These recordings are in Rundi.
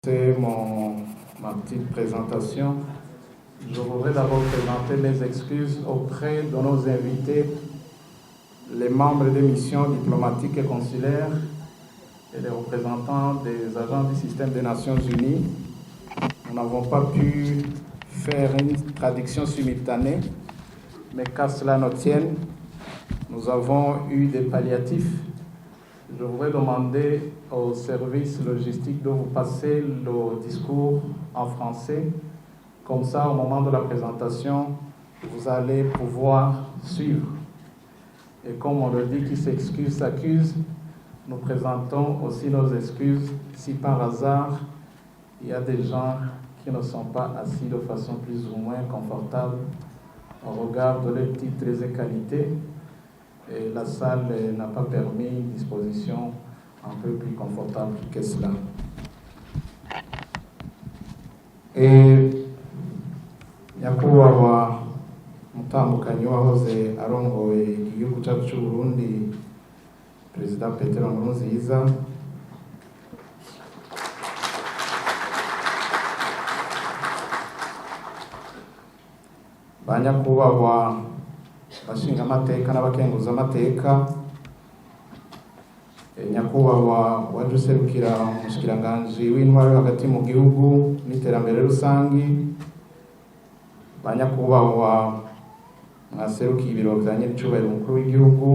C'est ma petite présentation. Je voudrais d'abord présenter mes excuses auprès de nos invités, les membres des missions diplomatiques et consulaires et les représentants des agents du système des Nations Unies. Nous n'avons pas pu faire une traduction simultanée, mais qu'à cela ne tienne, nous avons eu des palliatifs. Je voudrais demander au service logistique de vous passer le discours en français. Comme ça, au moment de la présentation, vous allez pouvoir suivre. Et comme on le dit, qui s'excuse s'accuse, nous présentons aussi nos excuses si par hasard, il y a des gens qui ne sont pas assis de façon plus ou moins confortable au regard de leurs titres et qualités. Et la salle n'a pas permis une disposition un peu plus confortable que cela. Et nyakubahwa mutambukanyi wahoze arongoye igihugu cyacu cy'u Burundi, Perezida Petero Nkurunziza, ba nyakubahwa bashingamateka n'abakenguzamateka, nyakubahwa waje userukira umushikiranganji w'intwaro yo hagati mu gihugu n'iterambere rusangi, ba nyakubahwa mwaserukiye ibiro vya nyiricubahiro umukuru w'igihugu,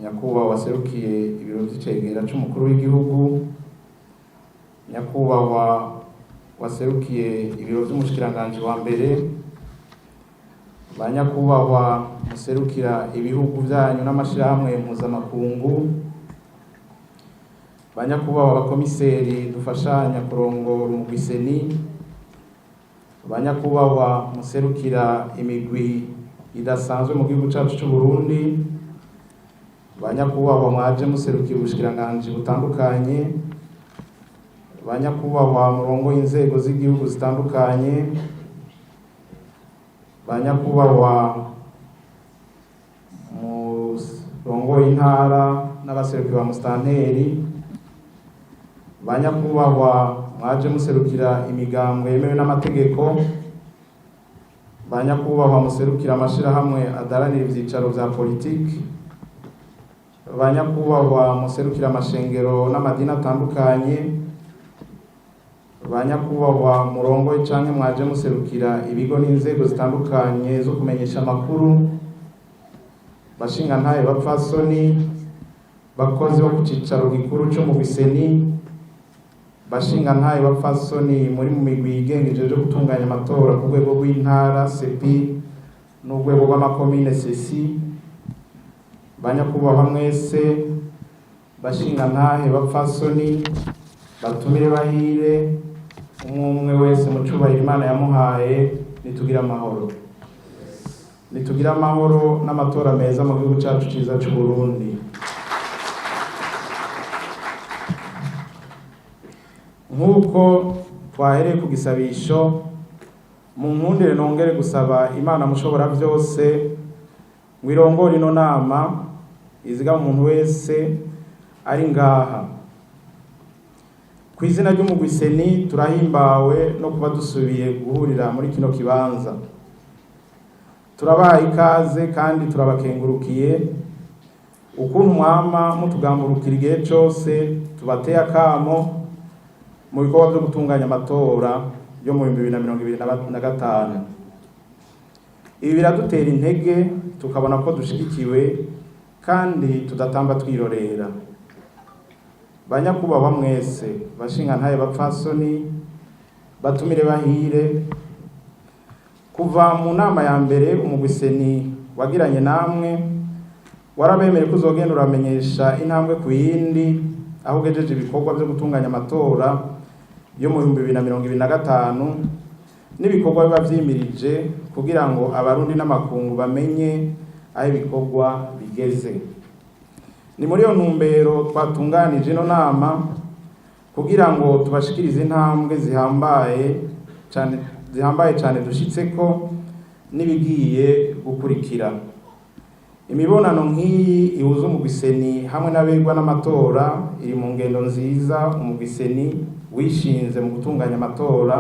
nyakubahwa waserukiye ibiro vy'icegera c'umukuru w'igihugu, nyakubahwa waserukiye ibiro vy'umushikiranganji wa mbere, ba nyakubahwa muserukira ibihugu vyanyu n'amashirahamwe mpuzamakungu, ba nyakubahwa abakomiseri dufashanya kurongora umugwi CENI, ba nyakubahwa muserukira imigwi idasanzwe mu gihugu cacu c'u Burundi, ba nyakubahwa mwaje muserukira ubushikiranganji butandukanye, ba nyakubahwa murongoye inzego z'igihugu zitandukanye, ba nyakubahwa murongoye intara n'abaserukiye ba musitanteri, ba nyakubahwa mwaje muserukira imigambwe yemewe n'amategeko, ba nyakubahwa muserukira amashirahamwe adaharanira ivyicaro vya politiki, ba nyakubahwa muserukira amashengero n'amadini atandukanye, ba nyakubahwa murongoye canke mwaje muserukira ibigo n'inzego zitandukanye zo kumenyesha amakuru, bashingantahe bapfasoni, bakozi bo ku cicaro gikuru co mu Biseni, bashingantahe bapfasoni muri mu migwi yigenga ijejwe gutunganya amatora ku rwego rw'intara CEPI n'urwego rw'amakomine CECI, ba nyakubahwa mwese, bashingantahe bapfasoni, batumire bahire, umwe umwe wese mu cubahiro Imana yamuhaye, nitugire amahoro. Nitugire amahoro n'amatora meza mu gihugu cacu ciza c'u Burundi. Nk'uko twahereye ku gisabisho, mu nkundire nongere gusaba Imana mushobora vyose ngo irongore ino nama, izigame umuntu wese ari ngaha. Kw'izina ry'umugwi CENI turahimbawe no kuba dusubiye guhurira muri kino kibanza. Turabaha ikaze kandi turabakengurukiye ukuntu mwama mutugamburukira igihe cose tubateye akamo mu bikorwa vyo gutunganya amatora yo mu bihumbi bibiri na mirongo ibiri na gatanu. Ibi biradutera intege tukabona ko dushigikiwe kandi tudatamba twirorera. Banyakubahwa mwese, bashingantahe bapfasoni, batumire bahire, kuva mu nama ya mbere umugwi CENI wagiranye namwe warabemeye ko uzogenda uramenyesha intambwe ku yindi aho ugejeje ibikorwa vyo gutunganya amatora yo mu bihumbi bibiri na mirongo ibiri na gatanu n'ibikorwa biba vyimirije kugira ngo abarundi n'amakungu bamenye aho ibikorwa bigeze. Ni muri iyo ntumbero twatunganije ino nama kugira ngo tubashikirize intambwe zihambaye cane dushitseko n'ibigiye gukurikira. Imibonano nk'iyi ihuza umugwi CENI hamwe n'abegwa n'amatora iri mu ngendo nziza umugwi CENI wishinze mu gutunganya amatora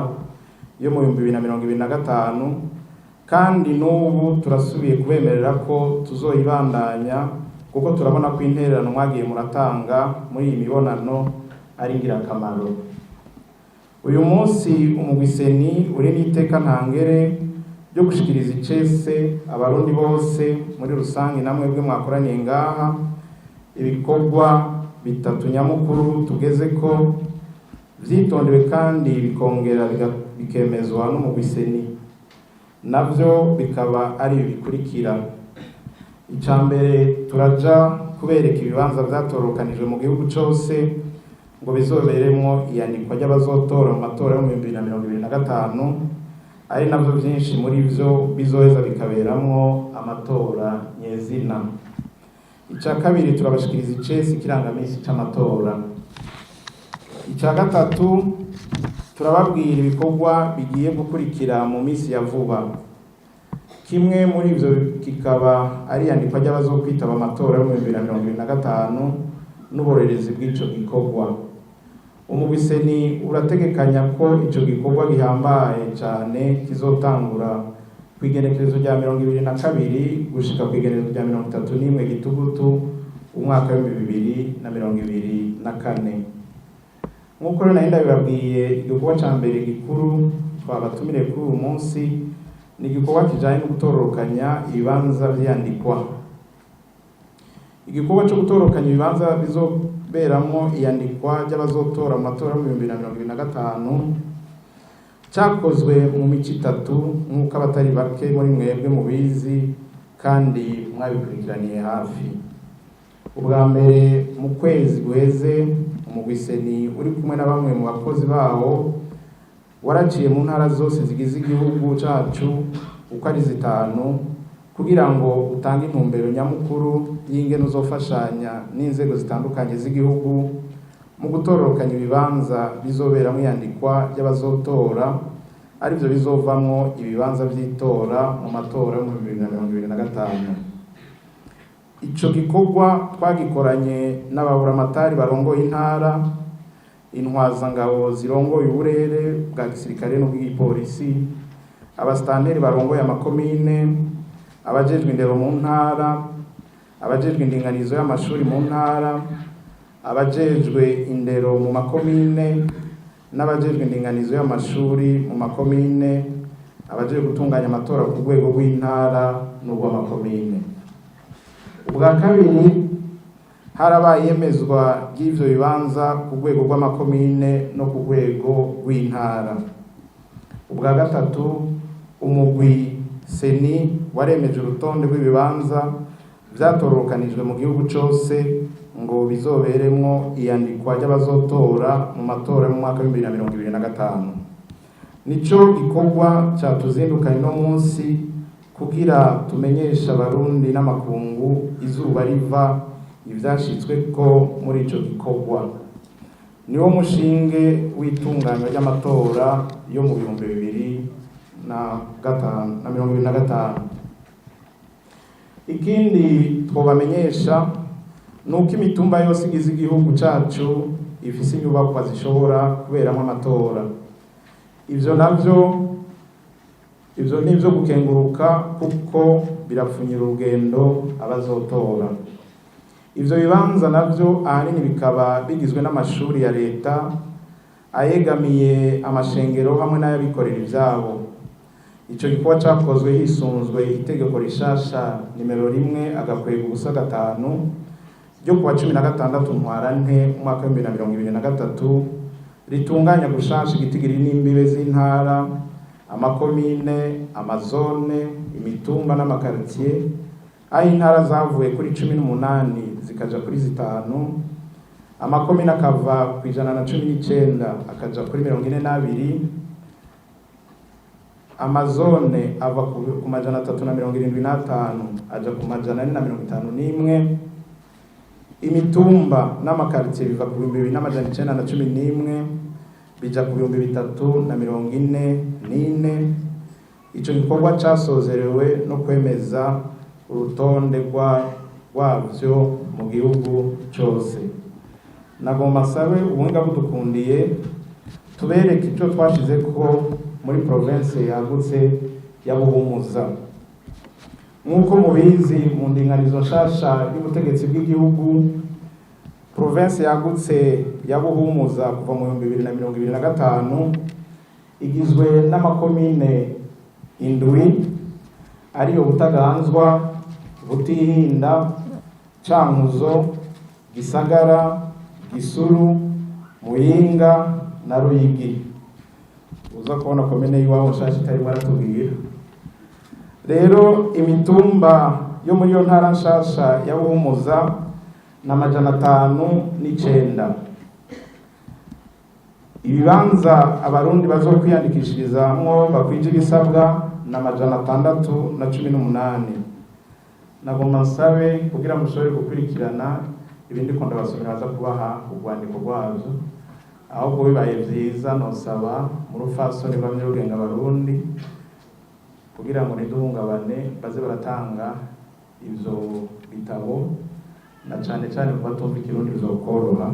yo mu 2025, kandi n'ubu turasubiye kubemerera ko tuzoyibandanya, kuko turabona ko intererano mwagiye muratanga muri iyi mibonano ari ingirakamaro. Uyu munsi umugwi CENI uri n'iteka ntangere ryo gushikiriza icese Abarundi bose muri rusange, namwebwe mwakoraniye ngaha, ibikorwa bitatu nyamukuru tugeze ko vyitondewe kandi bikongera bikemezwa n'umugwi CENI, navyo bikaba ari ibi bikurikira: Ica mbere, turaja kubereka ibibanza vyatorokanijwe mu gihugu cose ngo bizoberemwo iyandikwa ry'abazotora mu matora yo mu 2025, ari navyo vyinshi muri vyo bizoheza bikaberamwo amatora nyezina. Ica kabiri, turabashikiriza icesi ikirangamisi c'amatora. Ica gatatu, turababwira ibikorwa bigiye gukurikira mu minsi ya vuba, kimwe muri ivyo kikaba ari iyandikwa ry'abazokwitaba amatora yo mu 2025 n'uborerezi bw'ico gikorwa. Umugwi CENI urategekanya ko ico gikorwa gihambaye cane kizotangura kw'igenekerezo rya 22 gushika kw'igenekerezo rya 31 Gitugutu umwaka w'2024. Nk'uko rero nari ndabibabwiye, igikorwa ca mbere gikuru twabatumiriye kuri uyu munsi ni igikorwa kijanye no gutororokanya ibibanza vy'iyandikwa. Igikorwa co gutororokanya ibibanza bizoberamwo iyandikwa ry'abazotora mu matora yo mu 2025 cakozwe mu mico itatu, nk'uko abatari bake muri mwebwe mubizi kandi mwabikurikiraniye hafi. Ubwa mbere, mu kwezi guheze, umugwi CENI uri kumwe na bamwe mu bakozi bawo waraciye mu ntara zose zigize igihugu cacu uko ari zitanu, kugira ngo utange intumbero nyamukuru y'ingene uzofashanya n'inzego zitandukanye z'igihugu mu gutororokanya ibibanza bizoberamwo iyandikwa ry'abazotora, arivyo bizovamwo ibibanza vy'itora mu matora yo mu 2025. Ico gikorwa twagikoranye n'ababuramatari barongoye intara, intwazangabo zirongoye uburere bwa gisirikare n'ubw'igipolisi, abasitanteri barongoye amakomine, abajejwe indero mu ntara, abajejwe indinganizo y'amashuri mu ntara, abajejwe indero mu makomine n'abajejwe indinganizo y'amashuri mu makomine, abajejwe gutunganya amatora ku rwego rw'intara n'urw'amakomine. Ubwa kabiri, harabaye iyemezwa ry'ivyo bibanza ku rwego rw'amakomine no ku rwego rw'intara. Ubwa gatatu, umugwi CENI waremeje urutonde rw'ibibanza vyatorokanijwe mu gihugu cose ngo bizoberemwo iyandikwa ry'abazotora mu matora yo mu mwaka w'2025. Nico gikorwa catuzindukanye no munsi, kugira tumenyeshe Abarundi n'amakungu izuba riva ivyashitsweko muri ico gikorwa. Niwo mushinge w'itunganywa ry'amatora yo mu 2025. Ikindi twobamenyesha ni uko imitumba yose igize igihugu cacu ifise inyubakwa zishobora kuberamwo amatora. Ivyo navyo, ivyo ni ivyo gukenguruka, kuko birapfunyira urugendo abazotora. Ivyo bibanza navyo ahanini bikaba bigizwe n'amashuri ya leta, ayegamiye amashengero hamwe n'ayabikorera ivyabo. Ico gikorwa cakozwe hisunzwe itegeko rishasha nimero 1-05 ryo kuwa 16 Ntwarante umwaka w'2023, ritunganya gushasha igitigiri n'imbibe z'intara, amakomine, amazone, imitumba n'amakaritiye, aho intara zavuye kuri 18 zikaja kuri zitanu, amakomine akava ku 119 akaja kuri 42, amazone ava ku 375 aja ku 451, imitumba n'amakaritiye biva ku 2911 bija ku 3044. Ico gikorwa casozerewe no kwemeza urutonde rwavyo mu gihugu cose. Nagomba nsabe ubuhinga budukundiye tubereke ico twashizeko muri province yagutse ya Buhumuza. Nk'uko mubizi, mu ndinganizo nshasha y'ubutegetsi bw'igihugu, province yagutse ya Buhumuza kuva mu 2025 igizwe n'amakomine indwi, ariyo Butaganzwa, Butihinda, Cankuzo, Gisagara, Gisuru, Muyinga na Ruyigi. Uza kubona komine y'iwabo nshasha itarimo aratubwira. Rero imitumba yo muri iyo ntara nshasha ya Buhumuza na 509. Ibibanza Abarundi bazokwiyandikishirizamwo bakwije ibisabwa na 618. Nagomba nsabe kugira mushobore gukurikirana ibindi ko ndabasomera, baza kubaha urwandiko rwavyo. Ahubwo bibaye vyiza nosaba mu rufasoni rw'Abanyabwenge Abarundi, kugira ngo ntiduhungabane, baze baratanga ivyo bitabo, na cane cane ku batumva Ikirundi bizokoroha.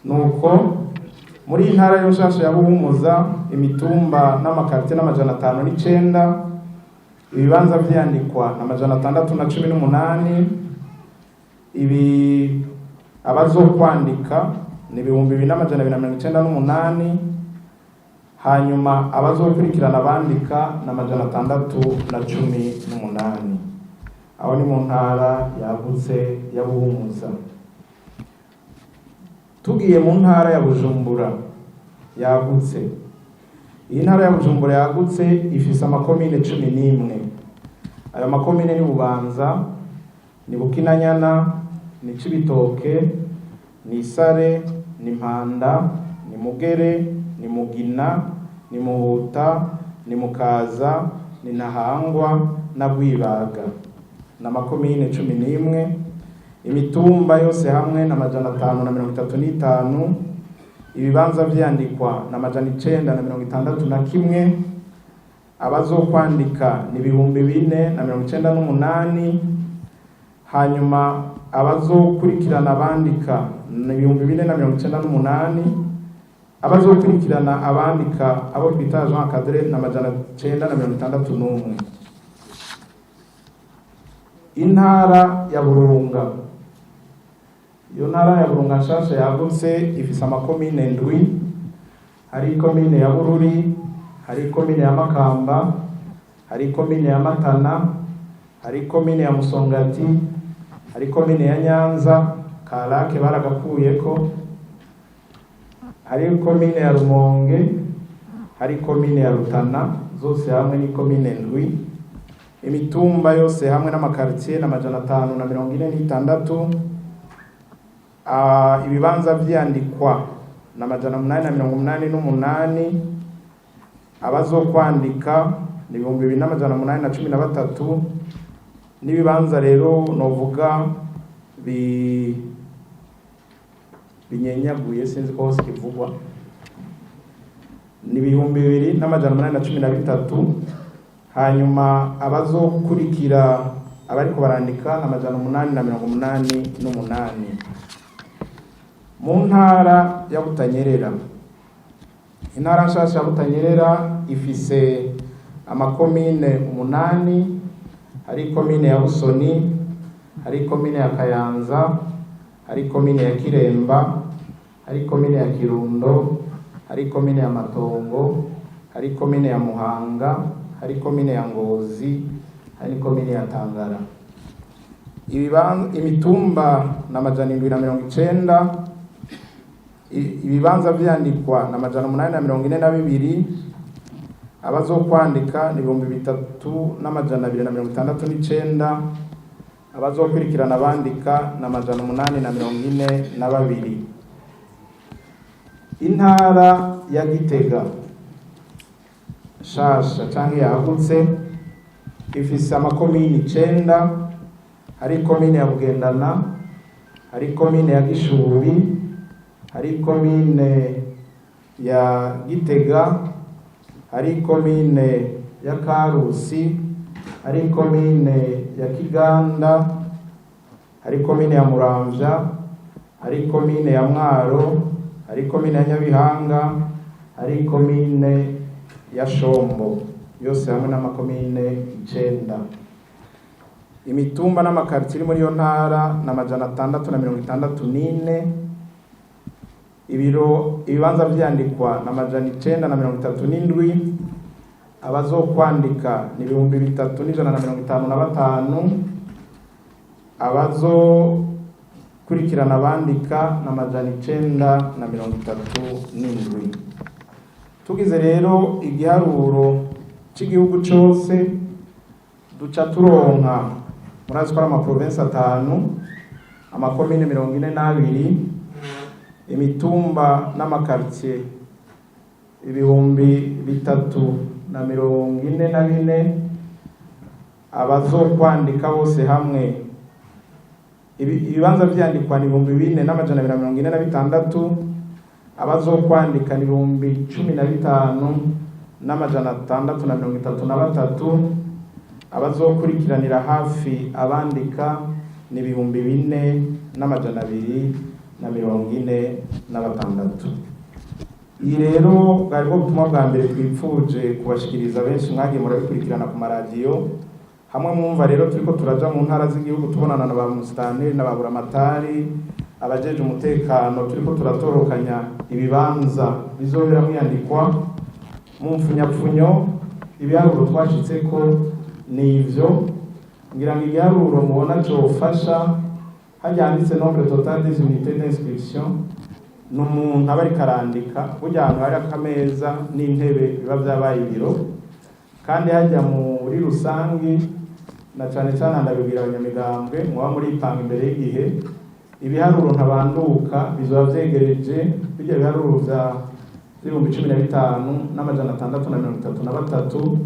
Nuko muri iyi ntara y'Ubushasha ya Buhumuza, imitumba n'amakarite n'509, ibibanza vyandikwa na 618, ibi abazokwandika ni 2298, hanyuma abazokurikirana bandika na 618. Aho ni mu ntara yagutse ya Buhumuza. Tugiye mu ntara ya Bujumbura yagutse, iyi ntara ya Bujumbura yagutse ifise amakomine 11. Ayo makomine ni Bubanza, ni Bukinanyana, ni Cibitoke, ni Isare, ni Mpanda, ni Mugere, ni Mugina, ni Muhuta, ni Mukaza, ni Ntahangwa na Rwibaga. Ni amakomine 11, imitumba yose hamwe na 535, ibibanza vyandikwa na 961, abazokwandika ni 4098, hanyuma abazokurikirana abandika ni 4098, abazokurikirana abandika, abo twita agent cadre, na 961. Intara ya Burunga, iyo ntara ya Burunga nshasha yagutse ifise amakomine ndwi. Hari ikomine ya Bururi, hari ikomine ya Makamba, hari ikomine ya Matana, hari ikomine ya Musongati, hari ikomine ya Nyanza Karake baragakuyeko, hari ikomine ya Rumonge, hari ikomine ya Rutana. Zose hamwe ni komine ndwi, imitumba yose hamwe n'amakaritiye na 546, ibibanza vyandikwa na 888, abazokwandika ni 2813, n'ibibanza rero novuga binyenyaguye, sinzi ko hose kivugwa, ni 2813, hanyuma abazokurikira abariko barandika na 888. Mu ntara ya Butanyerera, intara nshasha ya Butanyerera ifise amakomine umunani. Hari ikomine ya Busoni, hari ikomine ya Kayanza, hari ikomine ya Kiremba, hari ikomine ya Kirundo, hari ikomine ya Matongo, hari ikomine ya Muhanga, hari ikomine ya Ngozi, hari ikomine ya Tangara. Imitumba na 790, ibibanza vyandikwa na 842, abazokwandika ni 3269, abazokurikirana bandika na 842. Intara ya Gitega shasha canke yagutse ifise amakomini icenda. Hari ikomine ya Bugendana, hari ikomine ya Gishubi, hari ikomine ya Gitega, hari ikomine ya Karusi, hari ikomine ya Kayanza, hari ikomine ya Hari komine ya Kiganda, hari komine ya Muramvya, hari komine ya Mwaro, hari komine ya Nyabihanga, hari komine ya Shombo, yose hamwe n'amakomine 9. Imitumba n'amakaritiye iri muri iyo ntara ni 664. Ibiro ibibanza vyandikwa na 937. Abazokwandika ni 3155. Abazokurikirana abandika na 937. Tugize rero igiharuro c'igihugu cose, duca turonka, murazi ko ari amaprovinsi 5, amakomine 42, imitumba n'amakaritiye 3044. Abazokwandika bose hamwe, ibibanza vyandikwa ni 4246. Abazokwandika ni 15633. Abazokurikiranira hafi abandika ni 4246. Iyi rero bwari bwo butumwa bwa mbere twipfuje kubashikiriza. Benshi mwagiye murabikurikirana ku maradiyo hamwe. Mwumva rero turiko turaja mu ntara z'igihugu, tubonana na ba musitanteri na ba buramatari, abajeje umutekano, turiko turatorokanya ibibanza bizoberamwo iyandikwa. Mu mfunyapfunyo, ibiharuro twashitseko ni ivyo. Ngira ngo igiharuro mubona cofasha, harya handitse nombre total des unités d'inscription, ni umuntu aba ariko arandika. Burya ahantu hari akameza n'intebe biba vyabaye ibiro. Kandi hajya muri rusangi, na cane cane ndabibwira abanyamigambwe muba muripanga imbere y'igihe, ibiharuro ntabanduka bizoba vyegereje bijya biharuro vya 15633,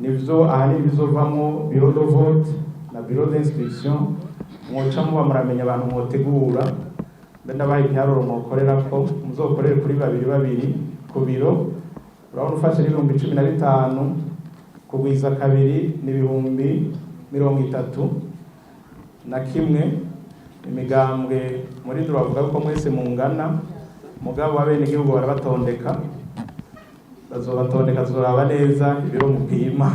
nivyo ahanini bizovamwo bureau de vote na bureau d'inscription. Mwoca muba muramenya abantu mwotegura. Mbe ndabaha igiharuro mwokorerako: muzokorere kuri babiri babiri ku biro. Urabona, ufashe n'15 000 kugwiza kabiri ni 31,000. Imigambwe muri dore bavuga ko mwese mungana, mugabo abenegihugu barabatondeka, bazobatondeka, tuzoraba neza ibiro mupima.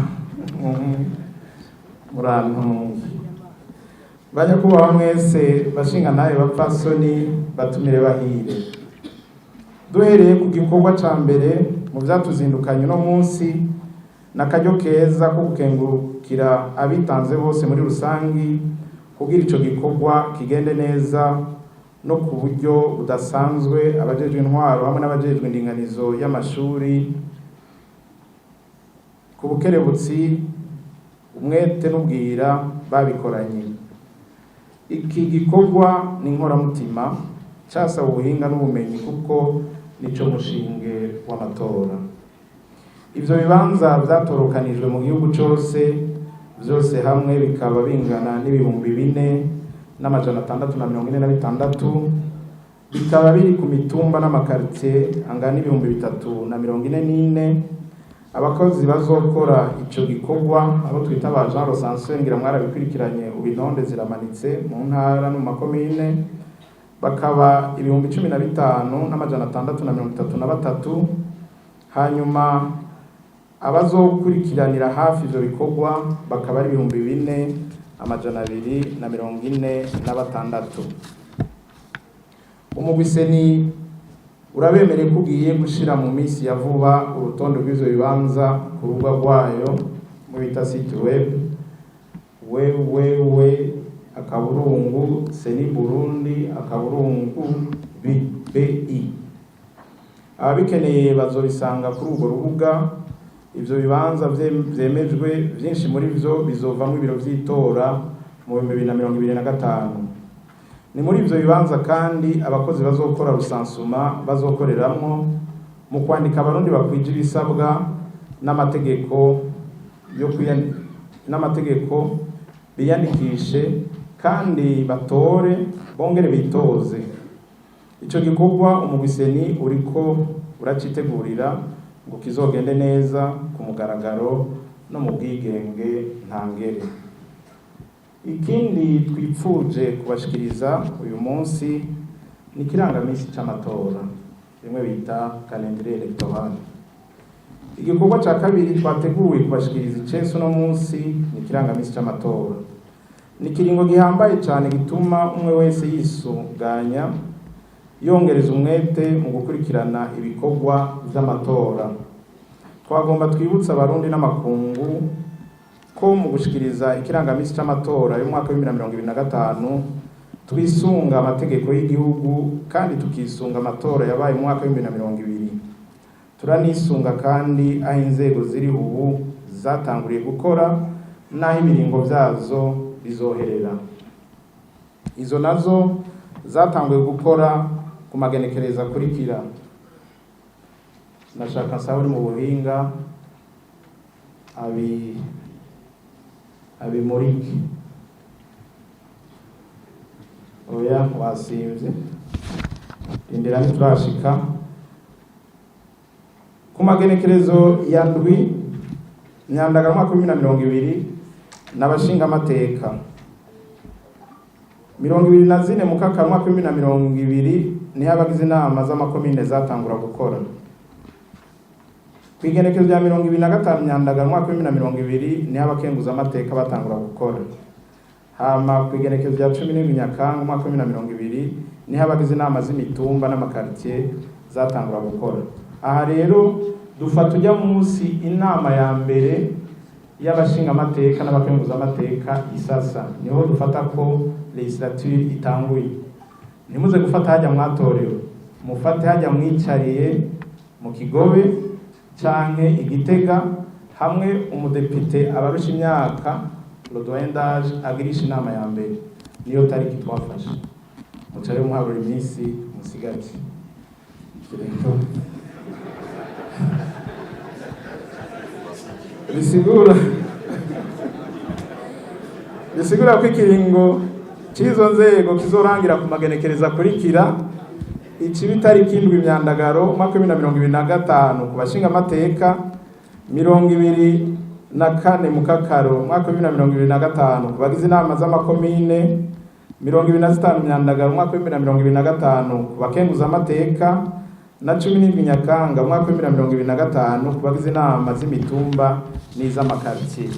Murantunge banyakubahwa mwese, bashinga nawe, bapfasoni, batumire bahire, duhereye ku gikorwa ca mbere mu vyatuzindukanye uno munsi, n'akaryo keza ko gukengurukira abitanze bose muri rusangi kugira ico gikorwa kigende neza, no ku buryo budasanzwe abajejwe intwaro hamwe n'abajejwe indinganizo y'amashuri ku bukerebutsi, umwete n'ubwira babikoranye. Iki gikorwa ni inkoramutima, casaba ubuhinga n'ubumenyi, kuko nico mushinge w'amatora. Ivyo bibanza vyatorokanijwe mu gihugu cose, vyose hamwe bikaba bingana n'4646, bikaba biri ku mitumba n'amakaritiye angana 3044. Abakozi bazokora ico gikorwa, abo twita ba agent recenseur, ngira mwarabikurikiranye, ubu intonde ziramanitse mu ntara no mu makomine, bakaba 15633. Hanyuma abazokurikiranira hafi ivyo bikorwa bakaba ari 4246. Umugwi CENI urabemereye ko ugiye gushira mu minsi ya vuba urutonde rw'ivyo bibanza ku rubuga rwayo mu bita site web www.ceniburundi.bi. Ababikeneye bazobisanga kuri urwo rubuga. Ivyo bibanza vyemejwe, vyinshi muri vyo bizovamwo ibiro vy'itora mu 2025. Ni muri ivyo bibanza kandi abakozi bazokora recensement bazokoreramwo mu kwandika Abarundi bakwije ibisabwa n'amategeko yo n'amategeko, biyandikishe kandi batore bongere bitoze. Ico gikorwa umugwi CENI uriko uracitegurira ngo kizogende neza ku mugaragaro. No mu bwigenge ntangere. Ikindi twipfuje kubashikiriza uyu munsi ni ikirangamisi c'amatora, bimwe bita calendrier électoral. Igikorwa ca kabiri twateguye kubashikiriza icese uno munsi ni ikirangamisi c'amatora. Ni ikiringo gihambaye cane gituma umwe wese yisuganya, yongereza umwete mu gukurikirana ibikorwa vy'amatora. Twagomba twibutsa Abarundi n'amakungu ko mu gushikiriza ikirangamisi c'amatora y'umwaka wa 2025 twisunga amategeko y'igihugu, kandi tukisunga amatora yabaye mu mwaka wa 2020. Turanisunga kandi aho inzego ziri ubu zatanguriye gukora n'aho ibiringo vyazo bizoherera. Izo nazo zatanguye gukora ku magenekerezo akurikira. Nashaka nsaba uri mu buhinga abimurike. Oya, wasimvye, rindira, ntiturashika ku magenekerezo ya 7 Myandagaro umwaka wa 2020 n'abashingamateka, 24 Mukakaro umwaka wa 2020 niho abagize inama z'amakomine zatangura gukora. Ku igenekerezo rya 25 Myandagaro umwaka wa 2020 niho abakenguzamateka batangura gukora. Hama ku igenekerezo rya 17 Nyakanga umwaka wa 2020 niho abagize inama z'imitumba n'amakaritiye zatangura gukora. Aha rero dufata ujya munsi inama ya mbere y'abashingamateka n'abakenguzamateka isasa, niho dufata ko législature itanguye. Ntimuze gufata hajya mwatorewe, mufate hajya mwicariye mu Kigobe canke Igitega, hamwe umudepite abarusha imyaka, le doyen d'âge, agirisha inama ya mbere. Niyo tariki twafashe. Mucare muharura iminsi musigaje. Rero bisigura ko ikiringo c'izo nzego kizorangira ku magenekerezo akurikira: ikiba itariki 7 Myandagaro umwaka wa 2025 ku bashingamateka, 24 Mukakaro umwaka wa 2025 ku bagize inama z'amakomine, 25 Myandagaro umwaka wa 2025 ku bakenguzamateka, na 17 Nyakanga umwaka wa 2025 ku bagize inama z'imitumba n'iz'amakaritiye.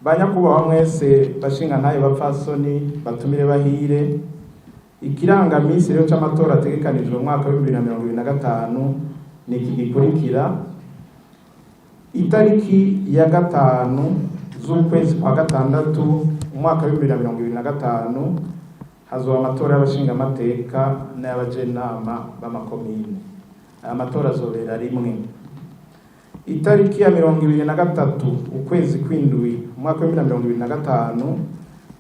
Banyakubahwa mwese, bashinga ntaye, bapfasoni, batumire bahire, ikirangamisi rero c'amatora ategekanijwe mu mwaka wa 2025 ni iki gikurikira: itariki ya 5 z'ukwezi kwa gatandatu umwaka wa 2025 hazoba amatora y'abashingamateka n'ay'abajenama b'amakomine. Aya matora azobera rimwe. Itariki ya 23 ukwezi kw'indwi umwaka wa 2025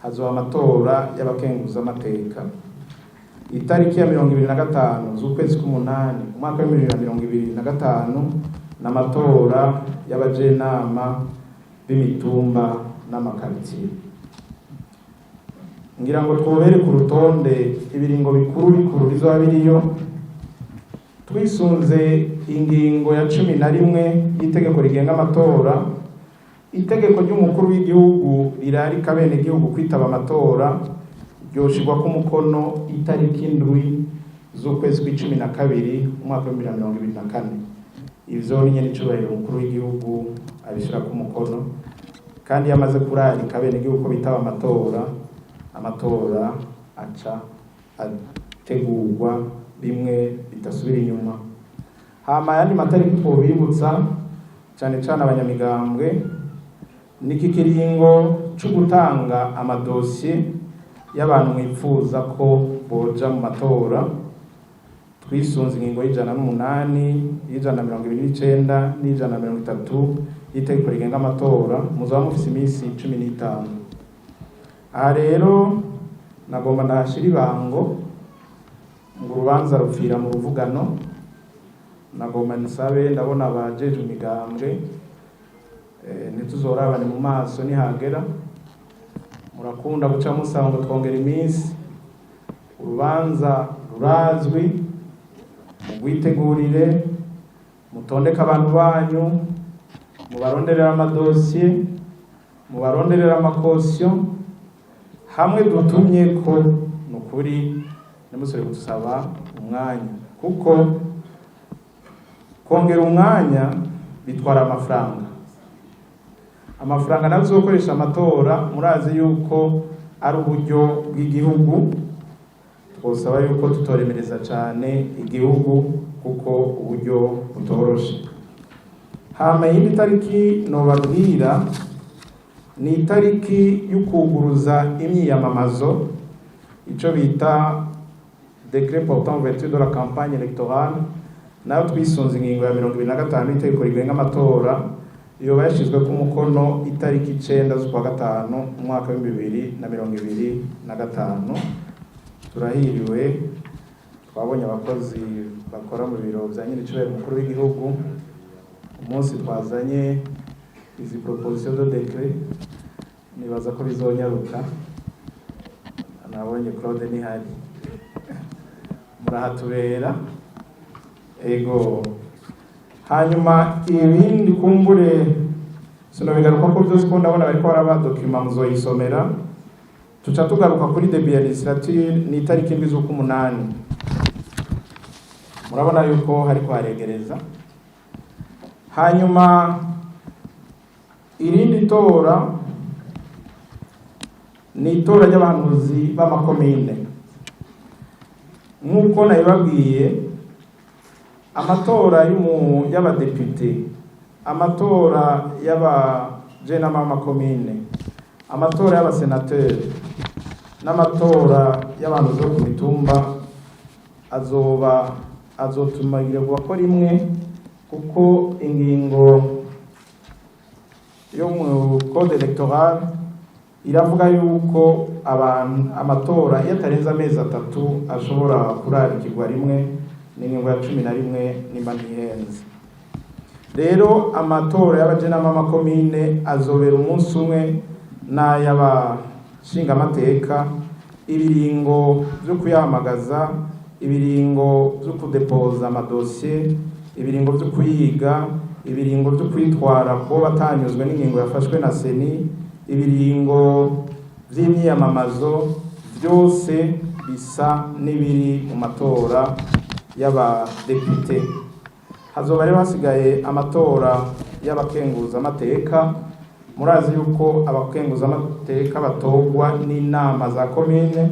hazoba amatora y'abakenguzamateka. Itariki ya 25 z'ukwezi k'umunani umwaka wa 2025 n'amatora y'abajenama b'imitumba n'amakaritiye. Ngira ngo twobere ku rutonde ibiringo bikuru bikuru bizoba biriyo. Twisunze ingingo ya 11 y'itegeko rigenga amatora, itegeko ry'umukuru w'igihugu rirarika abenegihugu kwitaba amatora ryoshirwako umukono itariki 7 z'ukwezi kw'icumi na kabiri umwaka wa 2024. Ivyo ni nyene icubahiro umukuru w'igihugu abishirako umukono, kandi iyo amaze kurarika abenegihugu ko bitaba amatora, amatora aca ategurwa bimwe bidasubira inyuma. Hama ayandi matariki twobibutsa, cane cane abanyamigambwe, niki kiringo co gutanga amadosiye y'abantu mwipfuza ko boja mu matora. Twisunze ingingo y'108, y'129 n'130 y'itegeko rigenga amatora, muzaba mufise iminsi 15. Aha rero nagomba ndahashira ibango ngo urubanza rupfira mu ruvugano. Nagomba nsabe, ndabona abajejwe imigambwe, ntituzorabane mu maso nihagera. Murakunda guca musaba ngo twongera iminsi. Urubanza rurazwi, mugwitegurire, mutondeke abantu banyu. Mubaronderera amadosiye, mubaronderera ama cautions hamwe dutumye ko ni ukuri ntimusubire kudusaba umwanya, kuko kongera umwanya bitwara amafaranga. Amafaranga nazo uzokoresha amatora, murazi yuko ari uburyo bw'igihugu. Twosaba yuko tutoremereza cyane igihugu kuko uburyo butoroshe. Hama iyindi tariki nobabwira ni itariki y'ukuguruza imyiyamamazo, ico bita décret portant ouverture de la campagne électorale. Nayo twisunze ingingo ya 25 y'itegeko rigenga amatora. Yoba yashizwe ku mukono itariki 9 z'ukwa gatanu umwaka w'2025. Turahiriwe, twabonye abakozi bakora mu biro vya nyiricubahiro umukuru w'igihugu. Umunsi twazanye izi proposition de décret, nibaza ko bizonyaruka. Nabonye Claude nihari, murahatubera. Ego, hanyuma ibindi kumbure sinobigaruka ko byose, ko ndabona bariko baraba document muzoyisomera. Tuca tugaruka kuri début ya législature, ni itariki 7 z'ukumunani. Murabona yuko hariko haregereza. Hanyuma irindi tora ni itora ry'abahanuzi b'amakomine. Nk'uko nabibabwiye, amatora y'abadepite, amatora y'abajenama b'amakomine, amatora y'abasenateri n'amatora y'abantu bo ku mitumba azoba azotumagirirwa ko rimwe, kuko ingingo yo mu code électoral iravuga yuko abantu amatora iyo atarenze amezi 3 ashobora kurarikirwa rimwe. Ni ingingo ya 11 nimba ntihenze. Rero amatora y'abajenama b'amakomine azobera umunsi umwe n'ay'abashingamateka. Ibiringo vyo kuyahamagaza, ibiringo vyo kudepoza amadosiye, ibiringo vyo kuyiga, ibiringo vyo kwitwara kuba batanyuzwe n'ingingo yafashwe na CENI, ibiringo vy'imyiyamamazo, vyose bisa n'ibiri mu matora y'abadepite. Hazoba rero hasigaye amatora y'abakenguzamateka. Murazi yuko abakenguzamateka batorwa n'inama za komine,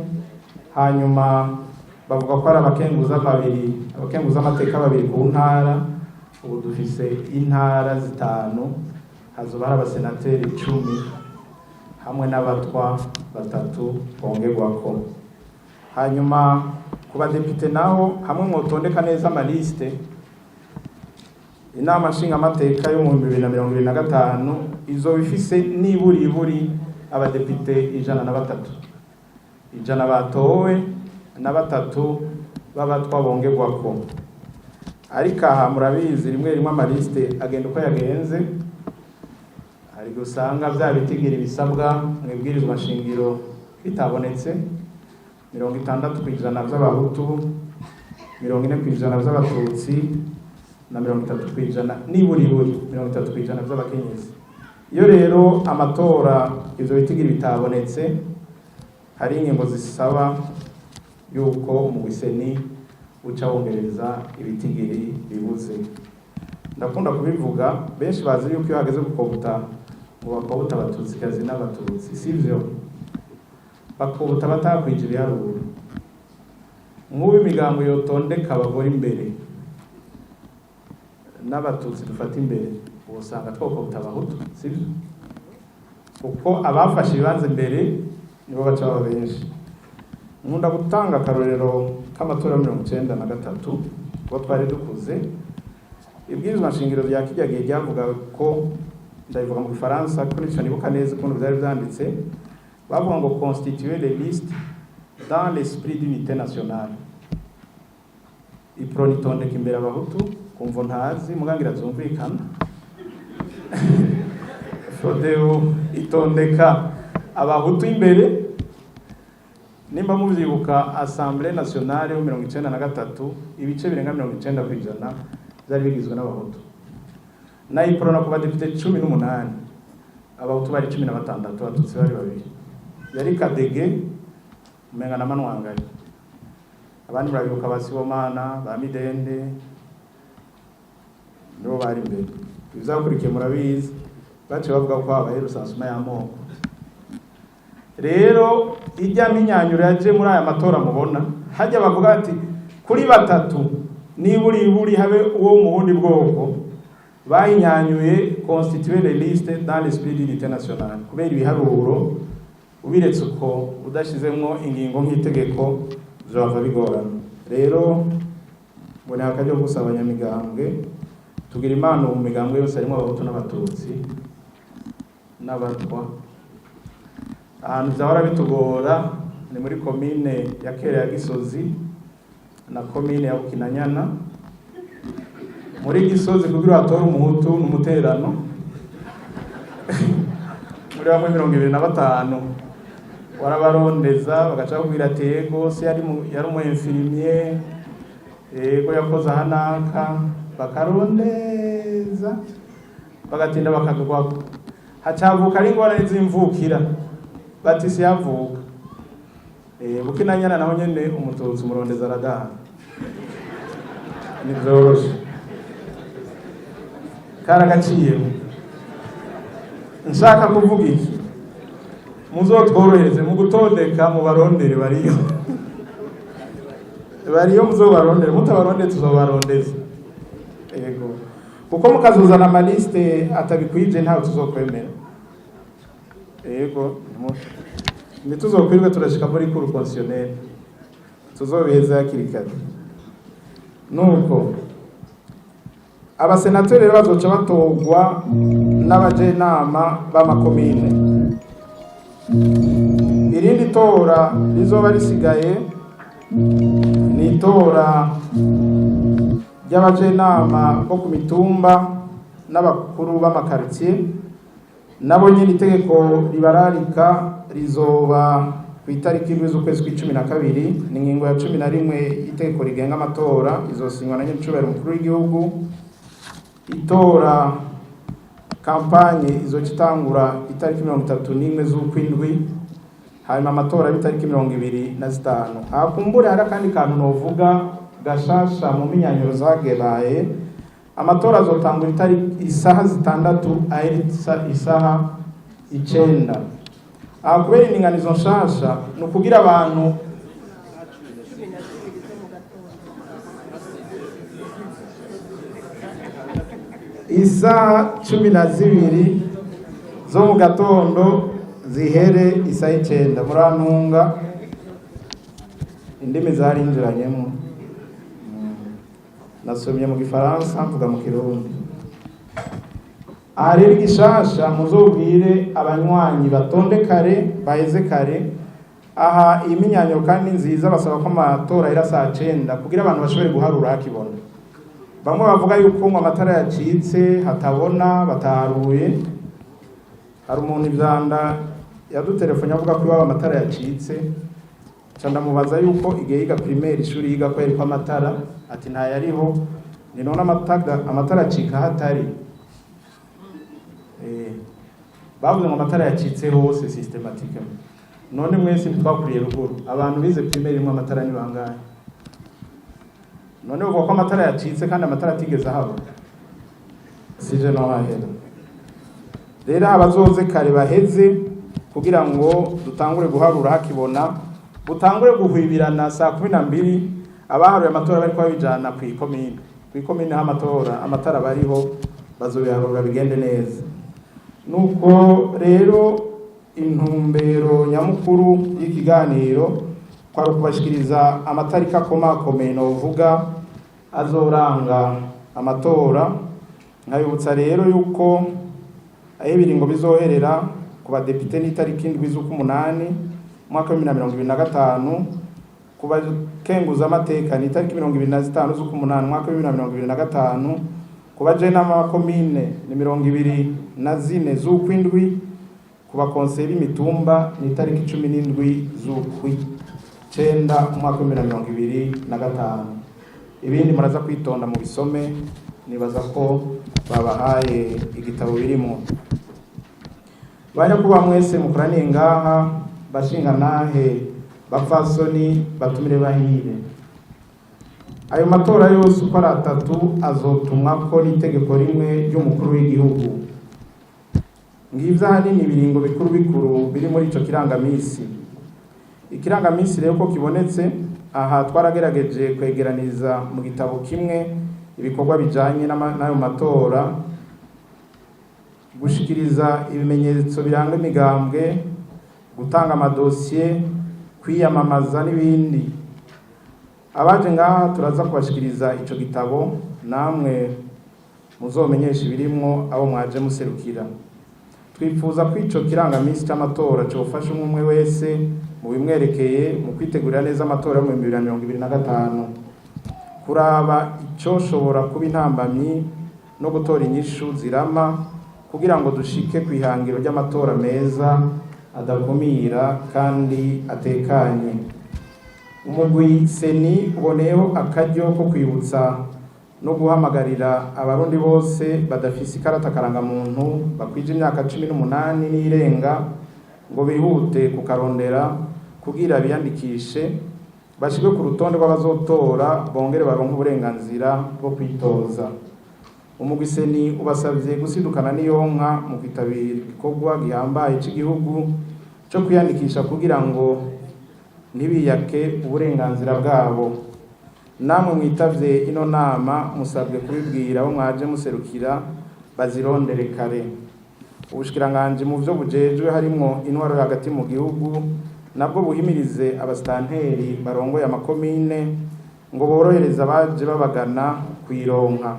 hanyuma bavuga ko ari abakenguza babiri, abakenguzamateka babiri ku ntara. Ubu dufise intara zitanu, hazoba hari abasenateri 10 hamwe n'abatwa batatu bongerwako. Hanyuma ku badepite naho, hamwe mwotondeka neza amaliste, inama nshingamateka yo mu 2025 izoba ifise niburiburi abadepite 103, 100 batowe na batatu b'abatwa bongerwako. Ariko aha murabizi, rimwe rimwe amaliste agenda uko yagenze. Hari gusanga bya bitigiri bisabwa mu ibwirizwa shingiro bitabonetse: 60% by'abahutu, 40% by'abatutsi na 30% niburiburi 30% by'abakenyezi. Iyo rero amatora ivyo bitigiri bitabonetse, hari ingingo zisaba yuko umugwi CENI uca wongereza ibitigiri bibuze. Ndakunda kubivuga, benshi bazi yuko iyo hageze gukobuta ngo bakobuta abatutsikazi n'abatutsi. Sivyo, bakobuta batakwije ibiharuro. Nk'ubu imigambo yotondeka abagore imbere n'abatutsi dufata imbere, usanga twokobuta abahutu, sivyo? Kuko abafashe ibibanza imbere nibo baca baba benshi. Nkunda gutanga akarorero k'amatora ya 93, kuko twari dukuze. Ibwirizwa nshingiro rya kirya gihe ryavuga ko, ndabivuga mu gifaransa kuko nico nibuka neza ukuntu byari byanditse, bavuga ngo "constituer les listes dans l'esprit d'unité nationale". UPRONA itondeka imbere abahutu kumvo ntazi mugangira zumvikana. FRODEBU itondeka abahutu imbere. Nimba muvyibuka, Assemblée nationale yo 93, ibice birenga 90% vyari bigizwe n'abahutu. Na Uprona ku badepite 18, Abahutu bari 16, Abatutsi bari babiri, yari Kadege umenga na Manwangari. Abandi murabibuka, ba Sibomana, ba Midende nibo bari imbere. Ibizakurikiye murabizi, baciye bavuga ko habaye recensement y'amoko. Rero ijya minyanyuro yaje muri aya matora mubona hajya bavuga ati kuri batatu niburi buri habe uwo mu bundi bwoko, bayinyanyuye constituer les listes dans l'esprit d'unité nationale, kubera ibiharuro ubiretse uko udashizemwo ingingo nk'itegeko zohava bigorana. Rero mbona akaryo gusaba abanyamigambwe, tugira impano mu migambwe yose harimo Abahutu n'Abatutsi n'Abatwa. Ahantu vyahora bitugora ni muri komine ya kera ya Gisozi na komine ya Bukinanyana. Muri Gisozi, kugira hatore Umuhutu n'umuterano muri bamwe 25, warabarondeza bagaca bakubwira ati yego se yari yari umu infirmier, yego yakoze aha n'aka, bakarondeza bagatinda bakagwako. Hacavuka ari ingorane z'imvukira, bati si yavuka. Bukinanyana naho nyene Umututsi umurondeza aradaha, ntivyoroshe, karagaciyemo. Nshaka kuvuga iki? Muzotworohereze mu gutondeka, mu barondere, bariyo, bariyo, muzobarondere. Mutabarondere tuzobarondeza. Yego, kuko mukazuzana amaliste atabikwije ntawe tuzokwemera. Yego, ntituzokwirwe turashika muri cour constitutionnelle, tuzobiheza hakiri kare. Nuko abasenateri rero bazoca batorwa n'abajenama b'amakomine. Irindi tora rizoba risigaye ni itora ry'abajenama bo ku mitumba n'abakuru b'amakaritsiye. Nabo nyine itegeko ribararika rizoba ku itariki 7 z'ukwezi kw'icumi na kabiri, ni ingingo ya 11 y'itegeko rigenga amatora, izosinywa na nyiricubahiro umukuru w'igihugu. Itora campagne izoca itangura itariki 31 z'ukwindwi, hanyuma amatora y'itariki 25. Hakumbure hari akandi kantu novuga gashasha mu minyanyuro zagebaye: amatora azotangura itariki isaha 6 ahera isaha 9. Aha kubera indinganizo nshasha ni ukugira abantu 12 zo mu gatondo. Isaha 12 zo mu gatondo zihere isaha 9. Murantunga, indimi zarinjiranyemo. Nasomye mu Gifaransa, mvuga mu Kirundi. Aha rero igishasha, muzobwire abanywanyi batonde kare, baheze kare. Aha iyi minyanyo kandi nziza, basaba ko amatora ahera saa 9 kugira abantu bashobore guharura hakibona. Bamwe bavuga yuko ngo amatara yacitse hatabona, bataharuye. Hari umuntu ivyanda yadutelefone avuga ko iwabo amatara yacitse, ca ndamubaza yuko igihe yiga primaire, ishuri yiga ko yariko amatara, ati ntayariho. Ni none amatara acika hatari? Bavuze ngo amatara yacitse hose systématiquement. None mwese ntitwakuriye ruguru? Abantu bize primaire imwe amatara ni bangahe? None bavuga ko amatara yacitse kandi amatara atigeze ahaba, sije no hahera. Rero abazoze kare baheze kugira ngo dutangure guharura hakibona, butangure guhwibirana saa 12. Abaharuye amatora bariko babijana kw'ikomine, kw'ikomine ho amatora amatara bariho bazobiharura bigende neza. Nuko rero intumbero nyamukuru y'ikiganiro kwari ukubashikiriza amatariki akomakomeye novuga azoranga amatora, nkabibutsa rero yuko aho ibiringo bizoherera ku badepite n'itariki 7 z'ukumunani umwaka wa 2025, ku bakenguza amateka ni itariki 25 z'ukumunani umwaka wa 2025, ku bajenama b'amakomine ni 24 z'ukwindwi, ku bakonseye b'imitumba ni itariki 17 z'ukwicenda umwaka wa 2025. Ibindi muraza kwitonda mu bisome. Nibaza ko babahaye igitabo birimo. Banyakuba mwese mukoraniye ngaha, bashingantahe, bapfasoni, batumire bahire, ayo matora yose uko ari atatu azotumwa ko n'itegeko rimwe ry'umukuru w'igihugu. Ngivyo ahanini ibiringo bikuru bikuru biri muri ico kirangamisi. Ikirangamisi rero ko kibonetse aha, twaragerageje kwegeraniza mu gitabo kimwe ibikorwa bijanye n'ayo matora: gushikiriza ibimenyetso biranga imigambwe, gutanga amadosiye, kwiyamamaza n'ibindi. Abaje ngaha turaza kubashikiriza ico gitabo, namwe muzomenyesha ibirimwo abo mwaje muserukira. Twifuza ko ico kirangamisi c'amatora cofasha umwe umwe wese mu bimwerekeye mu kwitegurira neza amatora yo mu 2025, kuraba icoshobora kuba intambamyi no gutora inyishu zirama kugira ngo dushike kw'ihangiro ry'amatora meza, adakumira kandi atekanye. Umugwi CENI uboneyeho akaryo ko kwibutsa no guhamagarira Abarundi bose badafise ikarata karangamuntu bakwije imyaka 18 n'irenga ngo bihute kukarondera kugira biyandikishe, bashirwe ku rutonde rw'abazotora, bongere baronke uburenganzira bwo kwitoza. Umugwi CENI ubasavye gusidukana n'iyonka mu kwitabira igikorwa gihambaye c'igihugu co kwiyandikisha kugira ngo ntibiyake uburenganzira bwabo. Namwe mwitavye ino nama musabwe kubibwira abo mwaje muserukira bazirondere kare. Ubushikiranganji mu vyo bujejwe harimwo intwaro hagati mu gihugu nabwo buhimirize abasitanteri barongoye amakomine ngo borohereze abaje babagana kuyironka.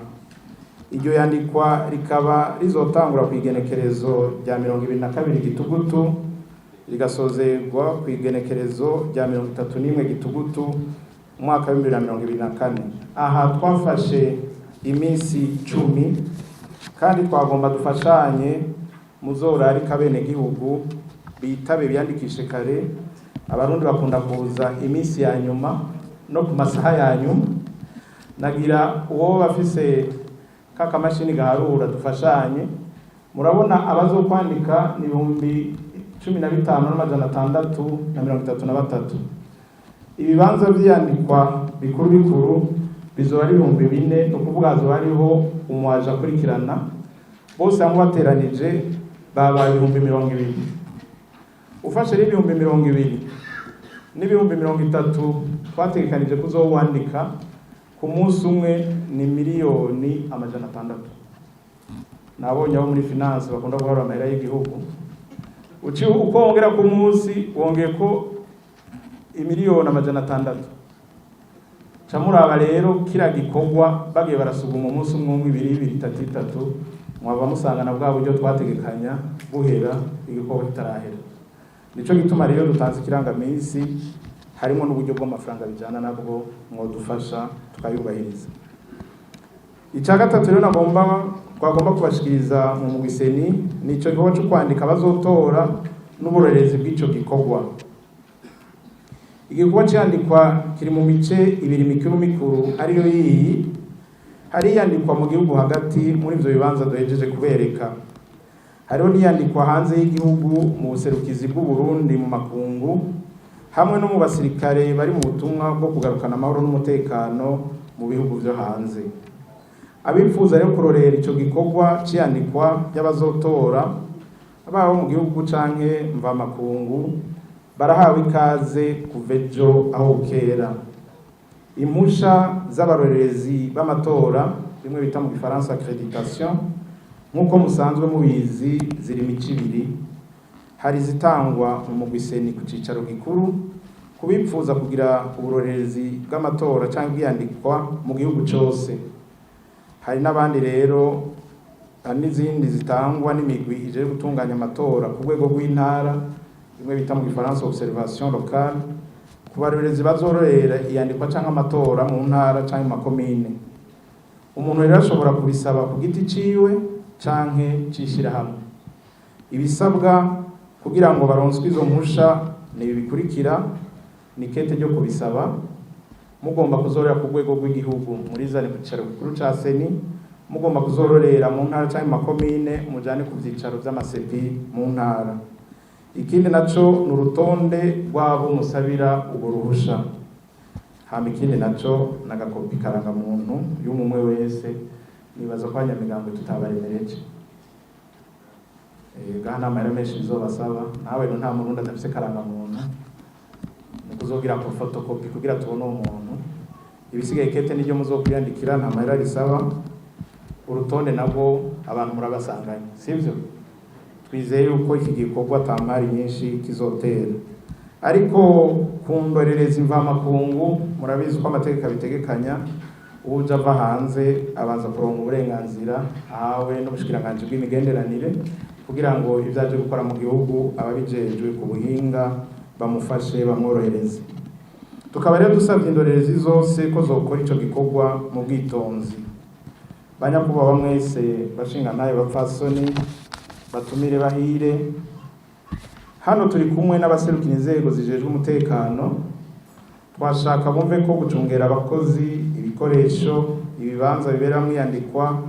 Iryo yandikwa rikaba rizotangura ku igenekerezo rya 22 Gitugutu, rigasozerwa ku igenekerezo rya 31 Gitugutu umwaka wa 2024. Aha twafashe iminsi 10 kandi twagomba dufashanye, muzorarika abenegihugu bitabe, biyandikishe kare. Abarundi bakunda kuza iminsi ya nyuma no ku masaha ya nyuma. Nagira uwo bafise kakamashini gaharura dufashanye. Murabona abazokwandika ni 15,633. Ibibanza vyiyandikwa bikuru bikuru bizoba ari 4000, ni ukuvuga hazoba hariho umuwaje akurikirana bose hamwe. Bateranije babaye 20,000. Ufashe rero 20,000 n'ibihumbi 30 twategekanije kuzowandika ku munsi umwe, ni miliyoni 600. Nabonye abo muri finance bakunda guharura amahera y'igihugu. Uci uko wongera ku munsi, wongeye ko imiliyoni 600. Ca muraba rero kira gikorwa bagiye barasuguma umunsi umwe umwe, ibiri ibiri, itatu itatu, mwaba musanga na bwa buryo twategekanya buhera igikorwa kitarahera. Nico gituma rero dutanze ikirangaminsi harimo n'uburyo bw'amafaranga bijana nabwo, mwodufasha tukayubahiriza. Icya gatatu rero nagomba twagomba kubashikiriza mu mugwi CENI ni ico gikorwa co kwandika abazotora n'uburorerezi bw'ico gikorwa. Igikorwa c'iyandikwa kiri mu mice ibiri mikuru mikuru, ariyo yiyi: hari iyandikwa mu gihugu hagati muri ivyo bibanza duhejeje kubereka, hariho n'iyandikwa hanze y'igihugu mu buserukizi bw'u Burundi mu makungu hamwe no mu basirikare bari mu butumwa bwo kugarukana amahoro n'umutekano mu bihugu vyo hanze. Abifuza rero kurorera ico gikorwa c'iyandikwa ry'abazotora, baba mu gihugu canke mvamakungu, barahawe ikaze kuva ejo aho bukera. Impusha z'abarorerezi b'amatora, bimwe bita mu gifaransa accréditation, nk'uko musanzwe mubizi, ziri imico ibiri: hari izitangwa mu mugwi CENI ku cicaro gikuru kubipfuza kugira uburorerezi bw'amatora cyangwa iyandikwa mu gihugu cose. Hari n'abandi rero, hari n'izindi zitangwa n'imigwi ije gutunganya amatora ku rwego rw'intara, bimwe bita mu gifaransa observation locale, ku barorerezi bazororera iyandikwa cyangwa amatora mu ntara cyangwa mu makomine. Umuntu rero ashobora kubisaba ku giti ciwe canke c'ishirahamwe. Ibisabwa kugira ngo baronswe izo mpusha ni ibi bikurikira: ni kete ryo kubisaba, mugomba kuzorera ku rwego rw'igihugu murizane ku cicaro gikuru ca CENI, Mugomba kuzororera mu ntara cyangwa mu makomine, mujane ku vyicaro vy'ama CEPI mu ntara. Ikindi naco ni urutonde rw'abo musabira urwo ruhusha. Hama ikindi naco n'agakopi karangamuntu y'umumwe wese. Nibaza ko abanyamigambwe tutabaremereje gaha nta mahera menshi bizobasaba. Nawe nta murundi adafise karangamuntu, ni kuzogira ku photocopie kugira tubone uwo muntu. Ibisigaye kete niryo muzokwiyandikira, nta mahera risaba. Urutonde nabwo abantu murabasanganye, sivyo? Twizeye yuko iki gikorwa ata mpari nyinshi kizotera. Ariko ku ndorerezi mvamakungu, murabizi ko amategeko abitegekanya, uwuja ava hanze abanza kuronka uburenganzira ahawe n'ubushikiranganji bw'imigenderanire, kugira ngo ibyo aje gukora mu gihugu ababijejwe ku buhinga bamufashe, bamworohereze. Tukaba rero dusabye indorerezi zose ko zokora ico gikorwa mu bwitonzi. Banyakubahwa mwese, bashingantahe, bapfasoni, batumire bahire, hano turi kumwe n'abaserukira inzego zijejwe umutekano. Twashaka bumve ko gucungera abakozi, ibikoresho, ibibanza biberamwo iyandikwa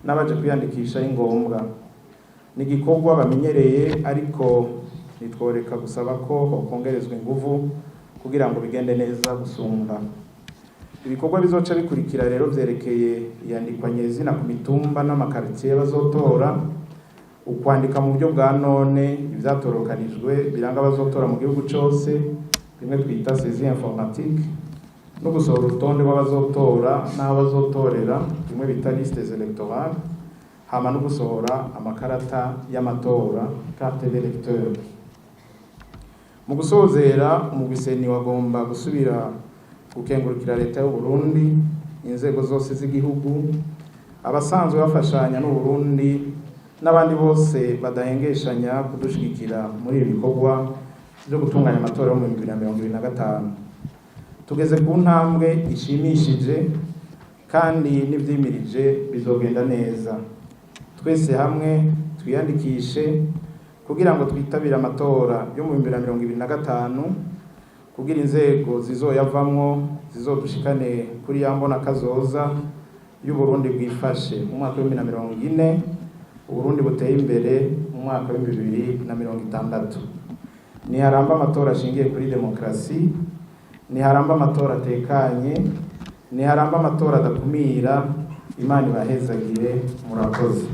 n'abaje kwiyandikisha ari ngombwa. Ni igikorwa bamenyereye, ariko nitworeka gusaba ko hokongerezwa inguvu kugira ngo bigende neza gusumba. Ibikorwa bizoca bikurikira rero vyerekeye iyandikwa nyezina ku mitumba n'amakaritsiye bazotora, ukwandika mu buryo bwa none ivyatorokanijwe biranga abazotora mu gihugu cose, bimwe twita saisie informatique, no gusohora urutonde rw'abazotora n'aho bazotorera, bimwe bita listes électorales, hama no gusohora amakarata y'amatora, carte d'électeur. Mu gusozera, umugwi CENI wagomba gusubira gukengurukira leta y'u Burundi, inzego zose z'igihugu, abasanzwe bafashanya n'u Burundi n'abandi bose badahengeshanya kudushigikira muri ibi bikorwa byo gutunganya amatora yo mu 2025. Tugeze ku ntambwe ishimishije kandi n'ivyimirije bizogenda neza. Twese hamwe twiyandikishe kugira ngo twitabire amatora yo mu 2025, kugira inzego zizoyavamwo zizodushikane kuri ya mbona kazoza y'Uburundi bwifashe mu mwaka wa 2040, Uburundi buteye imbere mu mwaka wa 2060. Niharamba amatora ashingiye kuri demokarasi, niharamba amatora atekanye, niharamba amatora adakumira. Imana ibahezagire. Murakoze.